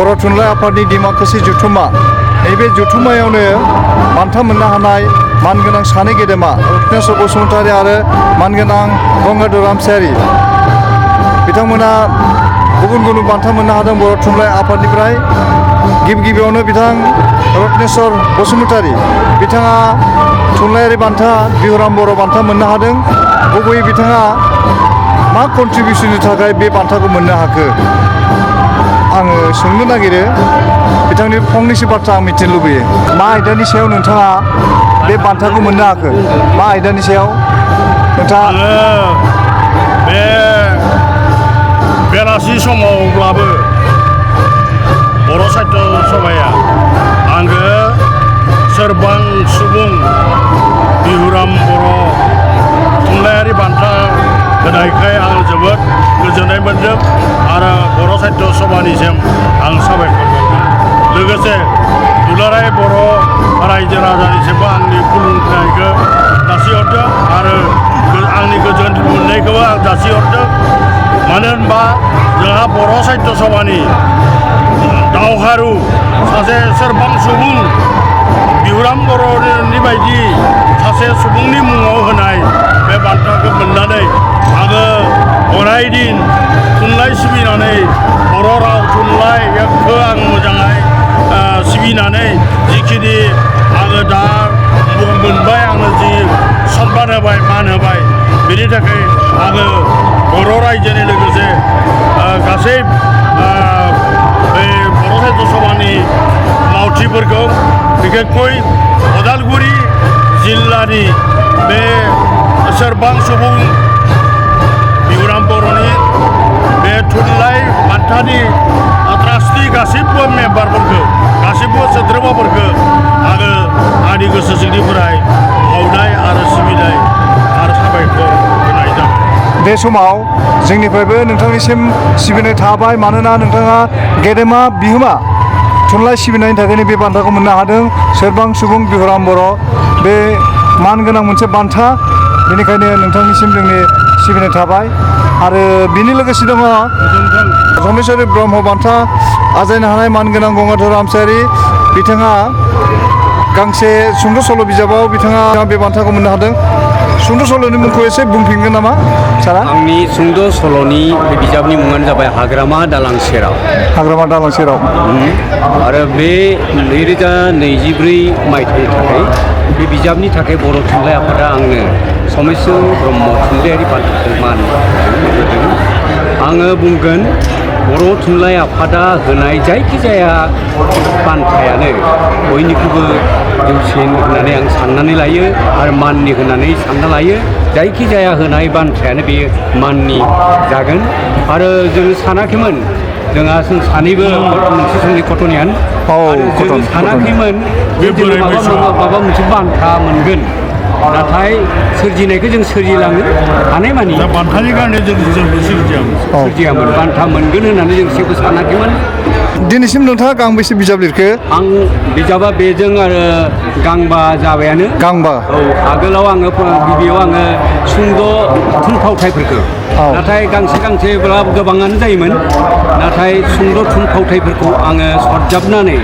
बर' थुनलाइ आफादनि डिमाकुसि जथुम्मा नैबे जथुम्मायावनो बान्था मोननो हानाय मानगोनां सानै गेदेमा रत्नेस्वर बसुमतारी आरो मानगोनां गंगाधर रामसियारि बिथांमोना गुबुन गुबुन बान्था मोननो हादों बर' थुनलाइ आफादनिफ्राय। गिबियावनो बिथां रत्नेस्वर बसुमतारी बिथाङा थुनलाइयारि बान्था बिहुराम बर' बान्था मोननो हादों। गुबैयै बिथाङा मा कन्ट्रिबिउसननि थाखाय बे बान्थाखौ मोननो हाखो आङो सोंनो नागिरो। बिथांनि फंनैसो बाथ्रा आं मिथिनो लुबैयो। मा आयदानि सायाव नोंथाङा बे बान्थाखौ मोननो हाखो? मा आयदानि सायाव नोंथाङा? बे बेलासि समावब्लाबो बर' साहित्य सभाया आङो सोरबां सुबुं बिहुराम बर' थुनलाइयारि बान्था होनायखाय आं जोबोद गोजोननाय मोन्दों आरो बर' साहित्य सभानिसिम आं साबायखर बावदों। लोगोसे दुलाराय बर' रायजो राजानिसिमबो आंनि खुलुमनायखौ जासिहरदों आरो आंनि गोजोन मोननायखौबो आं जासिहरदों। मानो होनबा जोंहा बर' साहित्य सभानि दावहारु सासे सोरबां सुबुं बिहुराम बर'नि बायदि सासे सुबुंनि मुङाव होनाय बे बान्थाखौ मोननानै आङो अरायदिन थुनलाइ सिबिनानै बर' राव थुनलाइखौ आं मोजाङै सिबिनानै जिखिनि आङो दा मोनबाय, आङो जि सनमान होबाय मान होबाय, बेनि थाखाय आङो बर' रायजोनि लोगोसे गासै बे बर' साहित्य सभानि मावथिफोरखौ बिखेखय उदालगुरि जिल्लानि बे सोरबां सुबुं बिहुराम बर'नि बे थुनलाइ बान्थानि ट्रास्टि गासिबो मेम्बारफोरखौ गासिबो सोद्रोमाफोरखौ आङो आंनि गोसो सिंनिफ्राय बावनाय आरो सिबिनाय आरो साबायखर होनाय जाबाय। बे समाव जोंनिफ्रायबो नोंथांनिसिम सिबिनाय थाबाय। मानोना नोंथाङा गेदेमा बिहोमा थुनलाइ सिबिनायनि थाखायनो बे बान्थाखौ मोननो हादों। सोरबां सुबुं बिहुराम बर' बे मानगोनां मोनसे बान्था, बेनिखायनो नोंथांनिसिम जोंनि सिबिनाय थाबाय। आरो बिनि लोगोसे दङ जमेश्वरी ब्रह्म बान्था आजायनो हानाय मानगोनां गंगाधर रामसियारि बिथाङा गांसे सुंद' सल' बिजाबाव बिथाङा बे बान्थाखौ मोननो हादों। सुंद' सल'नि मुंखौ एसे बुंफिनगोन नामा सारा? आंनि सुंद' सल'नि बे बिजाबनि मुङानो जाबाय हाग्रामा दालां सेराव। हाग्रामा दालां सेराव। आरो बे 2024 मायथाइनि थाखाय बे बिजाबनि थाखाय बर' थुनलाइ आफादा आंनो समेश्वर ब्रह्म थुनलाइयारि बान्थाखौ मान होदों। आङो बुंगोन बर' थुनलाइ आफादा होनाय जायखिजाया बान्थायानो बयनिख्रुइबो जौसिन होननानै आं साननानै लायो आरो माननि होननानै सानना लायो। जायखिजाया होनाय बान्थायानो बेयो माननि जागोन। आरो जों सानाखैमोन, जों सानैबो मोनसे समनि कटनियान, जों सानाखैमोन जों माबा मोनसे बान्था मोनगोन। नाथाय सोरजिनायखौ जों सोरजिलाङो हानायमानि। बान्थानि कारणे जों सोरजियामोन, बान्था मोनगोन होननानै जों जेबो सानाखैमोन। दिनैसिम नोंथाङा गांबेसे बिजाब लिरखो? आं बिजाबा बेजों आरो गांबा जाबायानो। गांबा? औ, आगोलाव आङो गिबियाव आङो सुंद' थुनफावथायफोरखौ, नाथाय गांसेब्ला गोबाङानो जायोमोन। नाथाय सुंद' थुनफावथायफोरखौ आङो सरजाबनानै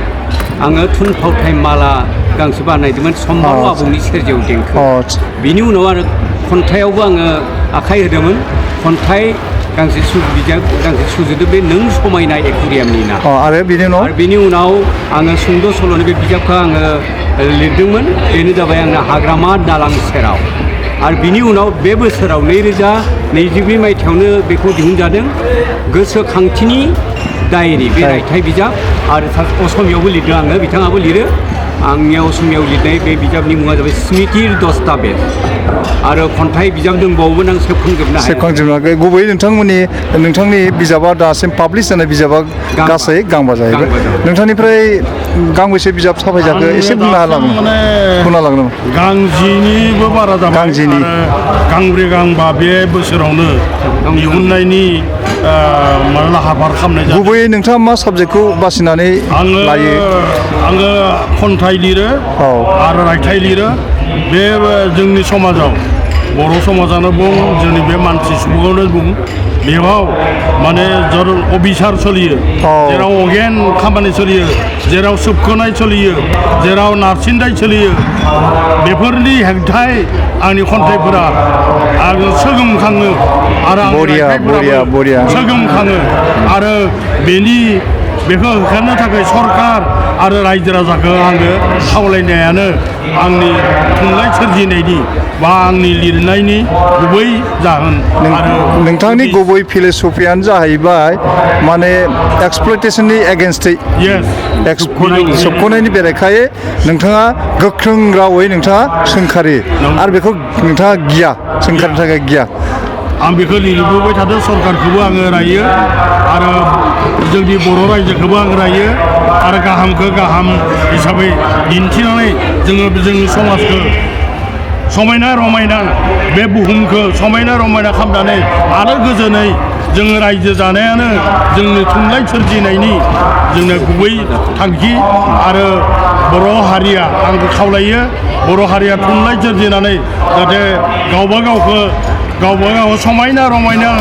आङो थुनफावथाय माला गांसे बानायदोंमोन, सम्बारू आबौनि सेरजेव देंखो। बिनि उनाव आरो खन्थाइयावबो आङो आखाइ होदोंमोन। खन्थाइ गांसे बिजाब गांसे सुजुदों, बे नों समायना एकुरियामनि ना। आरो बिनि उनाव आङो सुंद' सल'नि बे बिजाबखौ आङो लिरदोंमोन। बेनो जाबाय आंना हाग्रामा दालां सेराव। आरो बिनि उनाव बे बोसोराव 2022 मायथाइयावनो बेखौ दिहुनजादों गोसोखांथिनि डायरि, बे रायथाइ बिजाब। आरो असमियावबो लिरदों आङो, बिथाङाबो लिरो। आंनिया असमियाव लिरनाय बे बिजाबनि मुङा जाबाय स्मृतिर दस्तावेज। आरो खन्थाइ बिजाब दंबावोमोन, आं सेबखांजोबाखै। गुबैयै नोंथांनि बिजाबा दासिम पाब्लिश जानाय बिजाबा गासै गांबा जाहैबाय। नोंथांनिफ्राय गांबेसे बिजाब साफायजाखो एसे बुंना होलांनो। गांजिनिबो बारा जाबाय। गांजिनि गांब्रै गांबा बे बोसोरावनो दिहुननायनि लाहार फाहार खालामनाय जादों। गुबैयै नोंथाङा मा साबजेक्टखौ बासिनानै लायो? आङो खन्थाइ लिरो आरो रायथाइ लिरो। बे जोंनि समाजाव बर' समाजानो बुं जोंनि बे मानसि सुबुङानो बुं बेयाव माने जर अबिचार सोलियो जेराव अगेन खामानि सोलियो जेराव सोबखोनाय सोलियो जेराव नारसिननाय सोलियो बेफोरनि हेंथाय आंनि खन्थाइफोरा आं सोगोमखाङो आरो आंनि बरिया, रायथाइफोराबो बरिया। सोगोमखाङो आरो बेखौ होखारनो थाखाय सरकार आरो रायजो राजाखौ आङो खावलायनायानो आंनि थुनलाइ सोरजिनायनि बा आंनि लिरनायनि गुबै जाहोन आरो नोंथांनि गुबै फिलसफियानो जाहैबाय माने एक्सप्लयटेसननि एगेन्स्टै सोबख'नायनि बेरेखायै नोंथाङा गोख्रों रावै नोंथाङा सोंखारि आरो बेखौ नोंथाङा गिया सोंखारनो थाखाय गिया आं बेखौ लिरबोबाय थादों सरकारखौबो आङो रायो आरो जोंनि बर' रायजोखौबो आं रायो आरो गाहामखौ गाहाम हिसाबै दिन्थिनानै जोङो जोंनि समाजखौ समायना रमायना बे बुहुमखौ समायना रमायना खालामनानै आरो गोजोनै जोङो रायजो जानायानो जोंनि थुनलाइ सोरजिनायनि जोंनो गुबै थांखि आरो बर' हारिया आंखौ खावलायो बर' हारिया थुनलाइ सोरजिनानै जाहाथे गावबा गाव समायना रमायना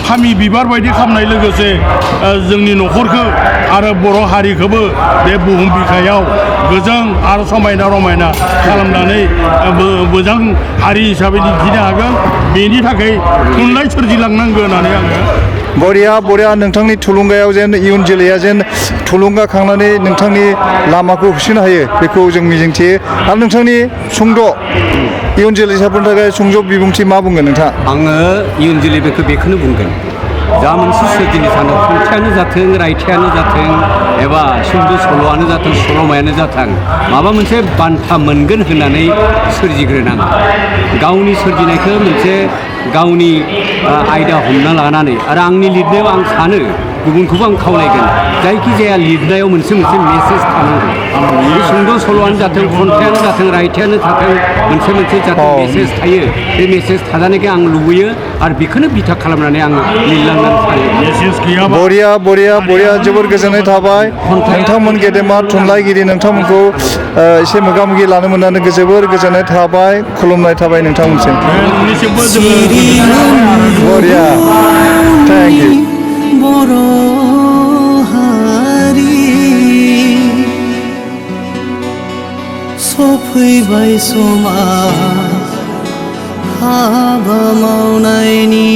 फामि बिबार बायदि खालामनाय लोगोसे जोंनि न'खरखौ आरो बर' हारिखौबो बे बुहुम बिखायाव गोजों आरो समायना रमायना खालामनानै मोजां हारि हिसाबै दिन्थिनो हागोन बेनि थाखाय थुनलाइ सोरजिलांनांगौ होननानै आङो बरिया नोंथांनि थुलुंगायाव जेन इयुन जोलैया जेन थुलुंगाखांनानै नोंथांनि लामाखौ होसोनो हायो बेखौ जों मिजिंथियो आरो नोंथांनि सुंद' इयुन जोलैसाफोरनि थाखाय सुंद' बिबुंथि मा बुंगोन नोंथाङा आङो इयुन जोलैफोरखौ बेखौनो बुंगोन जा मोनसे सोरजिनो सानो खन्थाइयानो जाथों रायथाइयानो जाथों एबा सुंद' सल'आनो जाथों सल'मायानो जाथों माबा मोनसे बान्था मोनगोन होननानै सोरजिग्रोनाङा गावनि सोरजिनायखौ मोनसे गावनि आयदा हमना लानानै आरो आंनि लिरनायाव आं सानो गुबुनखौबो आं खावलायगोन जायखिजाया लिरनायाव मोनसे मेसेज थानांगौ बे सुंद' सल'आनो जाथों खन्थाइयानो जाथों रायथाइयानो जाथों मोनसे जाथों मेसेज थायो बे मेसेज थाजानायखौ आं लुबैयो आरो बेखौनो बिथा खालामनानै आङो लिरलांनानै सानो मेसेज गैयाबा बरिया जोबोर गोजोननाय थाबाय नोंथांमोन गेदेमा थुनलाइगिरि नोंथांमोनखौ एसे मोगा मोगि लानो मोननानै जोबोर गोजोननाय थाबाय खुलुमनाय थाबाय नोंथांमोनसिम नोंनिसिमबो जोङो बरिया थेंक इउ बर' हारि सफैबाय समा हाबा मावनायनि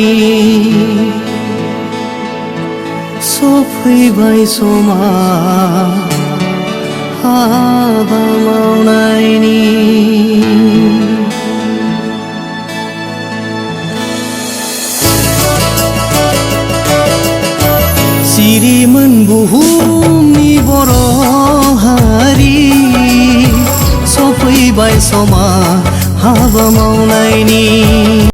सफैबाय समा हाबा मावनायनि सिरिमोन बुहुमनि बर' हारि सफैबाय समा हाबा मावनायनि